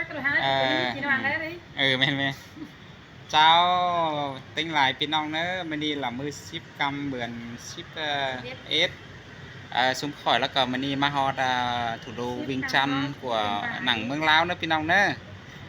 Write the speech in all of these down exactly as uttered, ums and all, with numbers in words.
Ờ, ừ, mên, mên. Chào têng lai ꞌpi ꞌnọng ꞌnớ, ꞌmự ꞌnị ꞌlạ ꞌmự síp ꞌcắm bươn síp, ờ, ết. Ờ, ꞌsúm khỏi ꞌlẹo ꞌcọ ꞌmự ꞌnị ꞌmá ꞌhọt, ờ, thủ đô Viêng Chăn của nẳng ꞌmướng ꞌLao ꞌnớ ꞌpi ꞌnọng ꞌnớ.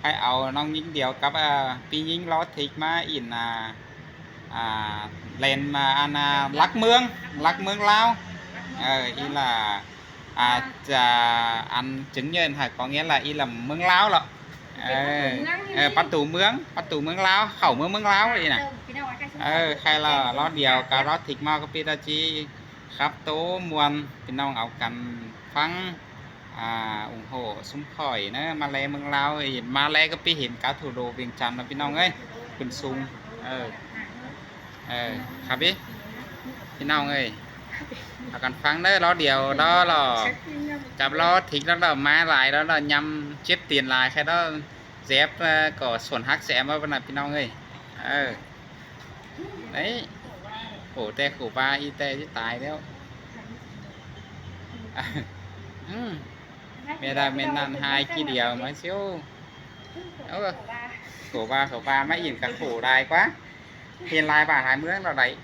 Hảư au ꞌnọng ꞌnhính điêu cắp, ờ, ꞌpi ꞌnhính ló thịt ꞌmá ỉn, à, à, ꞌlen ꞌmá ăn, à, lắc ꞌmướng, lắc ꞌmướng ꞌLao. Ờ, ꞌnị ꞌlạ, à, à, ăn chứng nhận hảư có nghĩa là ꞌnị ꞌlạ ꞌmướng ꞌLao ꞌlẹo. Ờ, ờ, bắt tủ ꞌmướng, bắt tủ ꞌmướng ꞌLao, khảu ꞌmướng ꞌmướng ꞌLao ꞌnị nả. Ờ, khay ꞌlạ ló điêu cắp ló thịt ꞌmá ꞌcọ ꞌpi ta ꞌchí khắp tố muôn ꞌpi ꞌnọng au căn ꞌphắng, à, ủng hộ ꞌsúm khỏi ꞌnớ, ꞌmá ꞌlé ꞌmướng ꞌLao, ê, ꞌmá ꞌlé ꞌcọ ꞌpi hên cả thủ đô Viêng Chăn ꞌnớ ꞌpi ꞌnọng ơi, khửn sung. Ờ. Ờ, khắp ꞌpi ꞌpi ꞌnọng ơi. Au căn ꞌphắng ꞌnớ, ló điêu đó lỏ. Cắp ló thịt đó lỏ, ꞌmá lai đó lỏ, ꞌnhăm chếp tiền lai khay đó. Dép, ờ, ꞌcọ xuôn hắc dép ꞌmá ꞌnớ ꞌpi ꞌnọng ơi. Ờ. Đấy. Khổ ꞌtẹ khổ ꞌva ꞌnị ꞌtẹ chứ tai ꞌlẹo. Ừ. Mẹ đa mẹ nặn hai ký điêu ꞌmá ꞌsịu. Ơ, khổ ꞌva, khổ ꞌva ꞌmá ỉn cả khổ đai ꞌquá. Hên lai bản lai ꞌmướng lỏ đảy.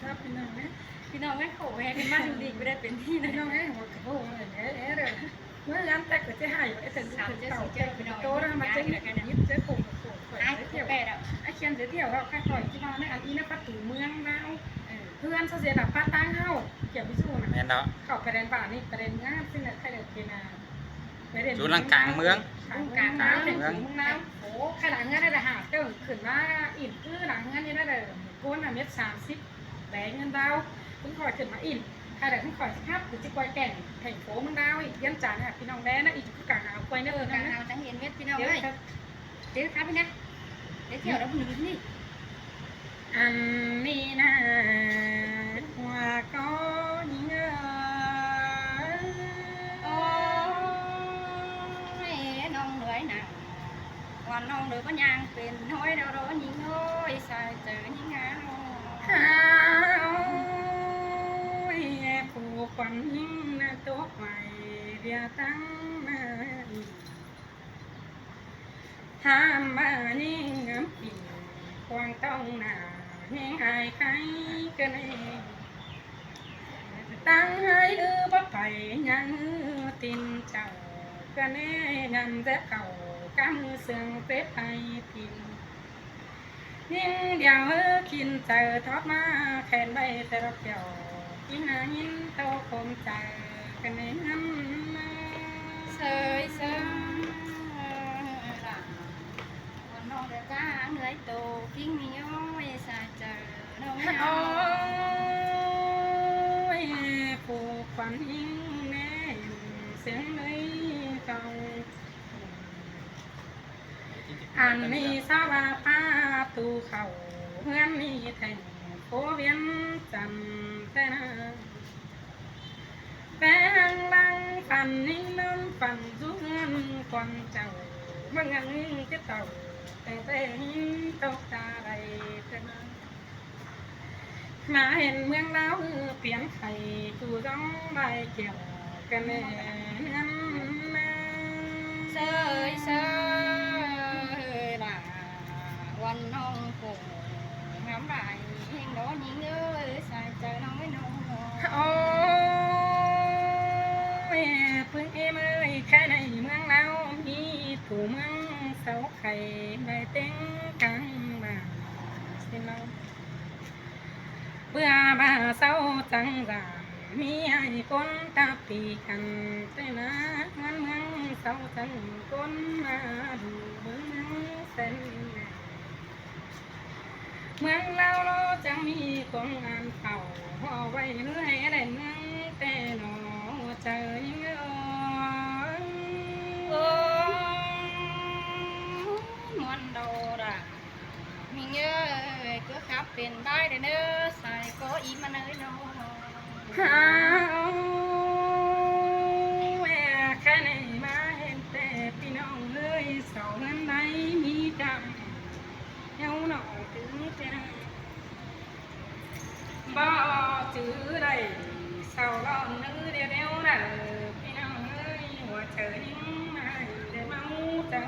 Sắp ꞌpi ꞌnọng ơi. ꞌPi ꞌnọng ơi, khổ ꞌhẹ, ꞌpi ꞌnọng đi, ꞌpi ꞌnọng đi. ꞌPi ꞌnọng ơi, khổ ꞌhẹ, ꞌhẹ, ꞌhẹ. ꞌMưa ăn ꞌtẹ ꞌcọ ꞌchí hảư, ê, tơng, tơng, tơng, tơng, tơng, ꞌmá chếng, ꞌmá chếng, ꞌmá chếng, khổ, khổ, khổ, giới thiệu. Ai, khổ ꞌpẹ đó. Ai, khiên giới thiệu, ꞌhọ, khay khỏi ꞌchí ꞌva ꞌnớ, ăn ꞌnị ꞌnớ, bắt tủ ꞌmướng ꞌLao. Ừ. Hươn ꞌsớ ꞌdệt ꞌlạ, pá ꞌtáng ꞌháu, kiểu ví dụ nả. Mên đó. Khỏi pay đen bản ꞌnị, pay đen ꞌmướng, ꞌsịn ꞌnạ, khay đen pên, à, pay đen ꞌchu lăng ꞌmướng cang ꞌLao. ꞌMướng. Cang ꞌmướng ꞌLao, cang ꞌmướng. Cang ꞌmướng ꞌLao. Ổ, khay lăng ꞌngớn ꞌnớ, hảư tơng khửn ꞌmá, ỉn cứ lăng ꞌngớn ꞌnị ꞌnớ, ꞌcốn ꞌnạ mét sam síp. Bé ꞌngớn ꞌlao, ꞌpứng khỏi khửn ꞌmá ỉn. Hay là ꞌpứng khỏi sắp ꞌhặp, ꞌcứ ꞌchí quay cảnh thành phố ꞌmướng ꞌLao ꞌnị, ꞌdiến chả ꞌnạ ꞌpi ꞌnọng đé ꞌnạ, ꞌnị ꞌchí cứ cảng áo quay ꞌnớ. Ừ, ꞌpi ꞌnọng cảng áo trắng hiến huyết ꞌpi ꞌnọng ơi. Thế khắp ꞌnị. Giới thiệu đó ꞌnị. Ăn ꞌnị ꞌnạ, ꞌhua ꞌcọ ꞌnhính ơi. Ôi, ꞌnọng lưới nẳng. Còn ꞌnọng đuổi bá nhang pên ꞌhôi đau đau ꞌnhính ơi, sai chaư ꞌnhính áo. Ôi, phủ khuôn ꞌnhính ꞌnạ tố hoài ꞌviạk tăng ꞌnạ. Tham ꞌmá ꞌnhính ngắm pi quang tông ꞌnạ, ꞌnhính ai khay ꞌcọ ꞌnị. Tăng hai ư báu pay nhăng ư tin chảu, ꞌcọ ꞌnị ngắm dép khảu căm sương tết ai tin. ꞌNhính điêu ư kin chaư thót ꞌmá khen ꞌvạy ꞌtẹ lỏ kiẻo, kin ꞌnạ ꞌnhính tô khôm chaư ꞌcọ ꞌnị ngắm. Sơi sơi lả. Còn ꞌnọng đe cá háng lưới tô, king ꞌnị ơi, sai chaư ꞌnọng ơi. Ôi, phủ khuôn ꞌnhính ꞌnẹ, sương lưới khảu. Ăn ꞌnị sa ꞌva pá tu khảu, ꞌhướn ꞌnị thành phố Viêng Chăn ꞌtẹ ꞌnạ. Pé hăng lăng phăn ꞌnhính ꞌnón phăn dú ꞌhướn quảng chảu, ꞌmướng ꞌnhính ꞌchí tảu, ꞌtẹ ꞌtẹ ꞌnhính tốc ta đảy ꞌtẹ ꞌnạ. ꞌMá hên ꞌmướng ꞌLao ư piến khay, tu dóng lai kiẻo ꞌcọ ꞌnị ngắm ꞌnạ. Sơi sơi lả, ꞌquan ꞌnọng phủ ngắm lai, ꞌhính đó ꞌnhính ơi, sai chaư ꞌnọng ơi ꞌnọng. Ôi, ꞌpứng ꞌếm ơi, khay ꞌnị ꞌmướng ꞌLao ꞌmí phủ ꞌmướng sáu khay, lai têng cang bản ꞌsịn ꞌnọng. Bưa ba sau chắng dản, ꞌmí ai ꞌcốn ta pi căn ꞌtẹ ꞌnạ, ꞌngớn ꞌmướng sau chắng ꞌcốn ꞌmá đu bớng ꞌmướng sên nả. ꞌMướng ꞌLao ꞌló chắng ꞌmí công an khảu, ꞌhọ ꞌvạy ꞌhứ ꞌhê đảy ꞌmướng ꞌtẹ ꞌnọ, chaư ꞌnhính ơi. Ôi, muôn đầu đà. ꞌNhính ơi, ꞌcứ khắp pên bái đảy ꞌnớ, sai có ý mà nơi ꞌnọ. Hả, ôi, khay ꞌnị ꞌmá hên ꞌtẹ ꞌpi ꞌnọng ơi, sau ꞌhướn đảy ꞌmí chăm. Hiếu nọ tứ ꞌtẹ ꞌnạ. Báu chứ đảy, sau lon ꞌnứ điêu điêu đảy, ꞌpi ꞌnọng ơi, ꞌhua chaư ꞌnhính ꞌmá hên đảy ꞌmáu chaư.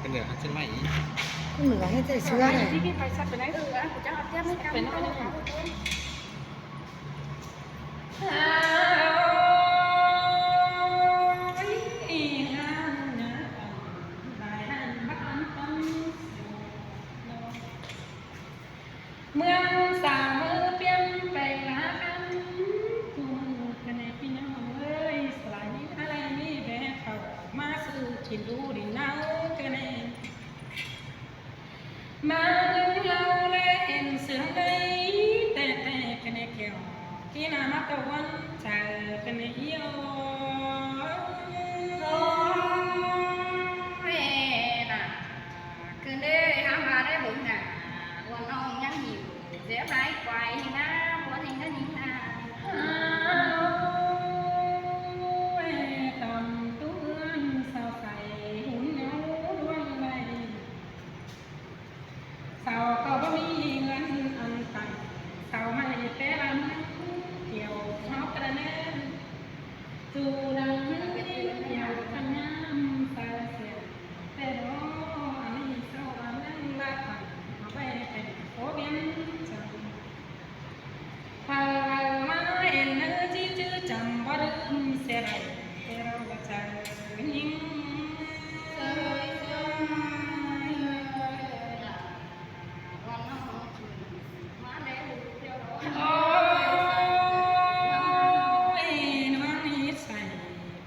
Cái nửa ăn chân mày. Cái nửa ăn chân mày sứa này. Mưa xả mưa piêm pè lá khăn, thu mưa cái này phi nhau ơi, xả lá nhĩ lá này mi bé khẩu, má sư chín đu đi náo cái này. Má đừng lâu lệ em sướng đây, tè tè cái này kiểu, khi nào mắt tao vẫn chờ cái này yêu. Ôi, nè. Cứ để hám bà đấy bụng nà, buồn ông nhắn nhủ, dễ phải quay na, buồn hình nó nhìn nà. Ôi, tầm tú ươn sao phải hún nhau đuông này. Sao có bố mi ươn ăn tặng, sao mày té là mướn kiểu nó cái đàn em. Dù đang mướn kiểu thằng nam, sao sẽ Pero a mí sau a nang la tan a bai pen phố biên chăm. Pha la ma en nơ chi chư chăm bá đưm xe rai. Pero la chai nhing. Ôi, nó nít sai.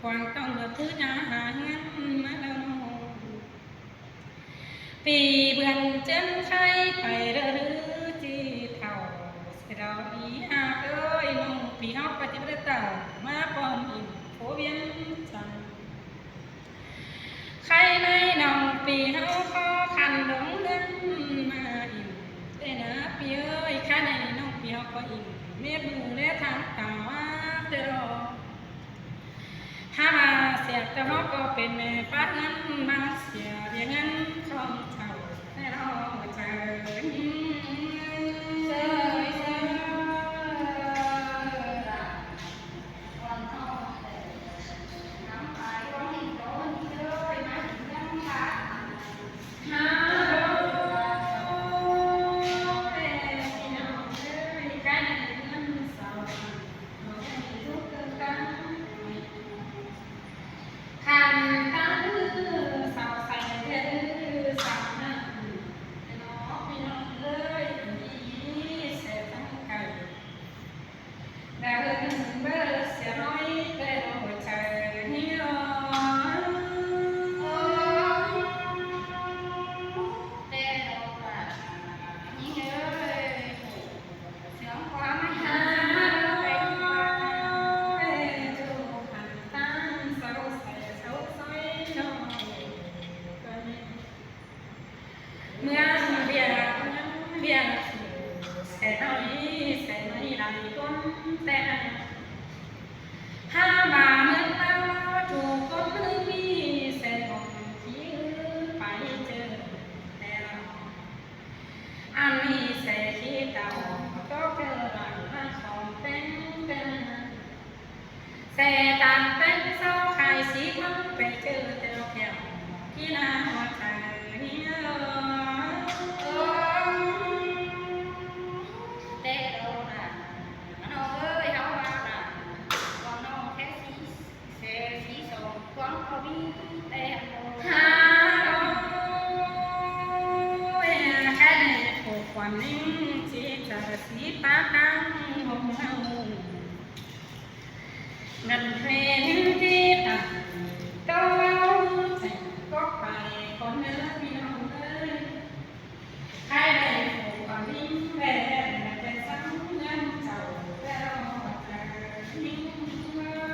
Quảng Tông là thứ nhà hàng ngăn mà đâu. Pì bươn chén khai pay đơ rứ chi thảo, sẽ đào ý hạp ơi, nông pì hóc và chip đơ tảo, má pom ỉm phố biên chăm. Khai này nông pì hóc khó khăn đống lưng mà ỉm, tê nơ pì ơi, khai này nông pì hóc có ỉm, mết mưa lé tháng tảo á, tê đô. Há ma siak ta hók ko pên mê pát ngăn, mang sia bia ngăn khong thảo, tê lo ma chơ. Khăn tang ư sao sai ư sao nă. Nó phi nó ơi, đi sẽ thăng cày. Đã hơn bơ sẽ nói tê đồ trời nhớ. Tê đồ là nhớ. Mưa bia, mưa bia, sẽ nói, sẽ nói lại tuấn tê. Há ma mướn lao chủ cốt mướn mi, sẽ hồng khí ư phải chờ tê. Ăn mi sẽ khi tao có cơ bản mà không tên tên. Sẽ tàn tên sau khai sĩ măng phải chờ theo theo. Khi nào mà thầy nhớ. Tê đâu nè. Nó ơi, háo ba nè. Còn nó thế sĩ. Xe xí sông quán có bí tê. Há lô. Ê, cái này của quản lý chỉ là xí tá tăng một Ăn khé ꞌnhắng ꞌtí tẳng ꞌcọ ꞌlẹo, chẻng cốc pay ꞌcốn ꞌnớ ꞌpi ꞌnọng ới. Khai đảy phủ ꞌcốn ꞌnhính đảy ꞌlẹo, ꞌlẹo ꞌtẹ sắng ꞌngớn chảu ꞌtẹ lo ꞌchớ ꞌnhính ꞌmứa.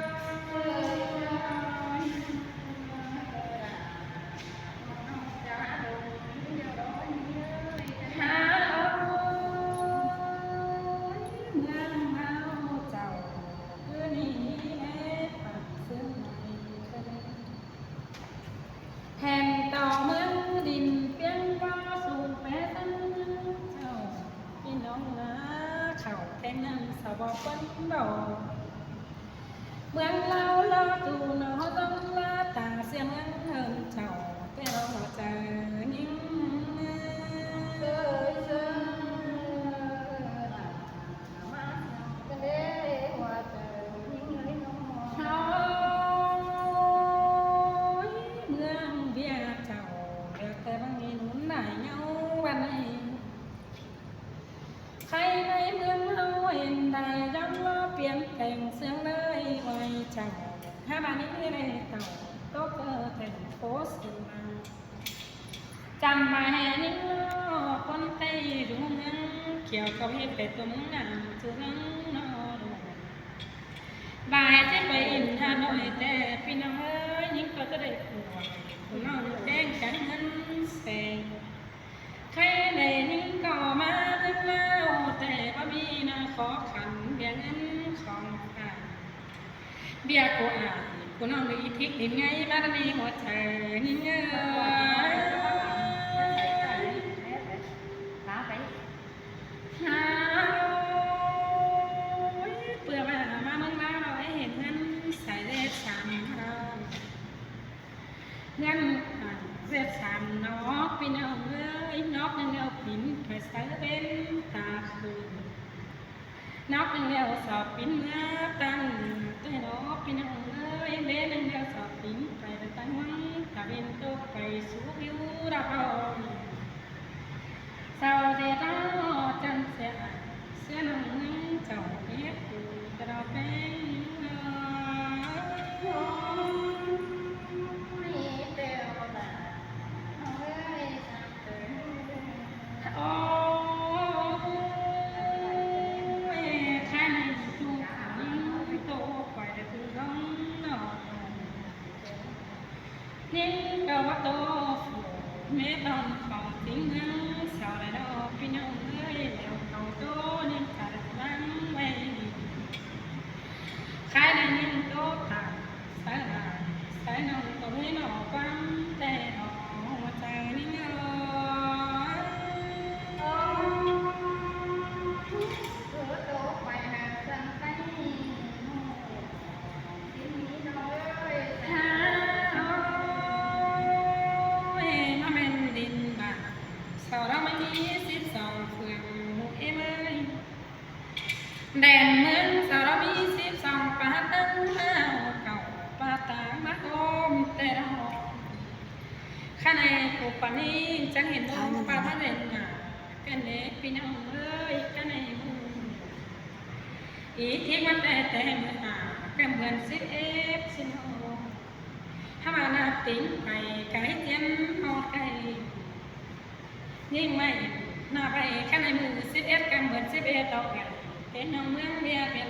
Hên tỏ ꞌmướng đin piến ꞌpo sung pé săn chảu, ꞌpi ꞌnọng ꞌná khảu khéng ꞌnặn sa bók ꞌquám đỏ. ꞌMướng ꞌlẹo ꞌló tu nó ꞌdóng ꞌlá ta sia ꞌmướng ꞌhướn chảu, ꞌtẹ lo ꞌchớ ꞌnhính ꞌmứa. Ôi, ꞌmướng ꞌviạk chảu, ꞌviạk ꞌtẹ ꞌmướng ꞌnị ꞌnún nải ꞌngáu ꞌván ꞌnị. Khay ꞌnị ꞌmướng ꞌháu hên đảy dón lo piến teng ꞌsướng ꞌlới ꞌvạy chảu. Hák ꞌva ꞌnị ꞌnị đảy tảu tốc ꞌtơ thành phố Sơn La. Chăm ꞌva ꞌhế ꞌnhính ꞌló ꞌcốn Tây dú ꞌmướng Kiêu cắp ꞌhế pay ꞌtố ꞌmướng ꞌnặn ꞌchu ꞌmướng ꞌnọ. Bái ꞌchí pay ỉn Hà Nội ꞌtẹ ꞌpi ꞌnọng ới, ꞌnhính ꞌcọ ꞌchớ đảy phủ, phủ ꞌnọng ꞌtếng chắng ꞌngớn seng. Khay đảy ꞌnhính ꞌcọ ꞌmá ꞌmướng ꞌlẹo ꞌtẹ báu ꞌmí ꞌná khó khăn ꞌviạk ꞌngớn khong ải. ꞌViạk ꞌcọ ải, phủ ꞌnọng đảy ꞌthík đin ꞌngáy ꞌmá ꞌnị ꞌhụ chaư ꞌnhính ới. Hà Nội, ꞌpưa ꞌva ꞌmá ꞌmướng ꞌlẹo ꞌlẹo ꞌhế hên ꞌhướn sai ꞌdệt sam ꞌlẹo. ꞌHướn sai ꞌdệt sam ꞌnọk ꞌpi ꞌnọng ới, ꞌnọk ꞌnưng ꞌlẹo pín pay sáư bến ta khửn. ꞌNọk ꞌnưng ꞌlẹo so pín ꞌmứa ꞌtáng ꞌtẹ ꞌnọk ꞌpi ꞌnọng ới, bến ꞌnưng ꞌlẹo so pín pay ꞌtáng ꞌmướng ta bến tốc pay sú ꞌpiu đaư. Sau ꞌdệt ꞌnọ chăn sia, sia ꞌnọng ꞌmướng chảu ꞌviạk phủ ta đao ꞌpéng. Ôi, ꞌkhái ꞌnị ꞌchu ꞌnhính ꞌtố quay đa ꞌtứ ꞌgóng ꞌnọ. ꞌNhính ꞌcọ báu ꞌtố phủ mết ꞌtọn khong chính ꞌmướng sau đảy lo ꞌpi ꞌnọng ới, ꞌlẹo khảu ꞌtố ꞌnhính chả đảy ꞌváng ꞌvạy. ꞌKhái ꞌnị ꞌnhính ꞌtố tả sáư lai, sáư ꞌnọng ꞌcọ ꞌmí ꞌnọ ꞌquám ꞌtẹ ꞌnọ ꞌhụ chaư ꞌnhính ới. Ôi, ꞌmá ꞌmen đin bản, sau ꞌlẹo ꞌmí síp song phường ꞌmự ꞌếm ới. Đen ꞌmướng sau ꞌlẹo ꞌmí síp song pá ꞌtáng ꞌmá au cảu pá ꞌtáng ꞌmá ꞌhôm ꞌtẹ ꞌnọ. ꞌKhạy ꞌnị phủ pán ꞌnị chắng hên ꞌnọng pá ꞌtáng đen nả, ꞌcọ ꞌnị ꞌpi ꞌnọng ới, ꞌcọ ꞌnị ꞌmự. Ꞌí ꞌthík ꞌmá ꞌtẹ ꞌtẹ ꞌmự hả, ꞌcọ bươn síp ép síp ꞌnọng. Hák ꞌva ꞌnạp tính pay cái chén ꞌhọt cái. ꞌNhính ꞌmạy ꞌnạp pay ꞌkhạy ꞌnị ꞌmự síp ép ꞌcọ bươn síp ép ꞌlẹo ꞌcọ. Pên ꞌnọng ꞌmướng ꞌviạk ꞌviạk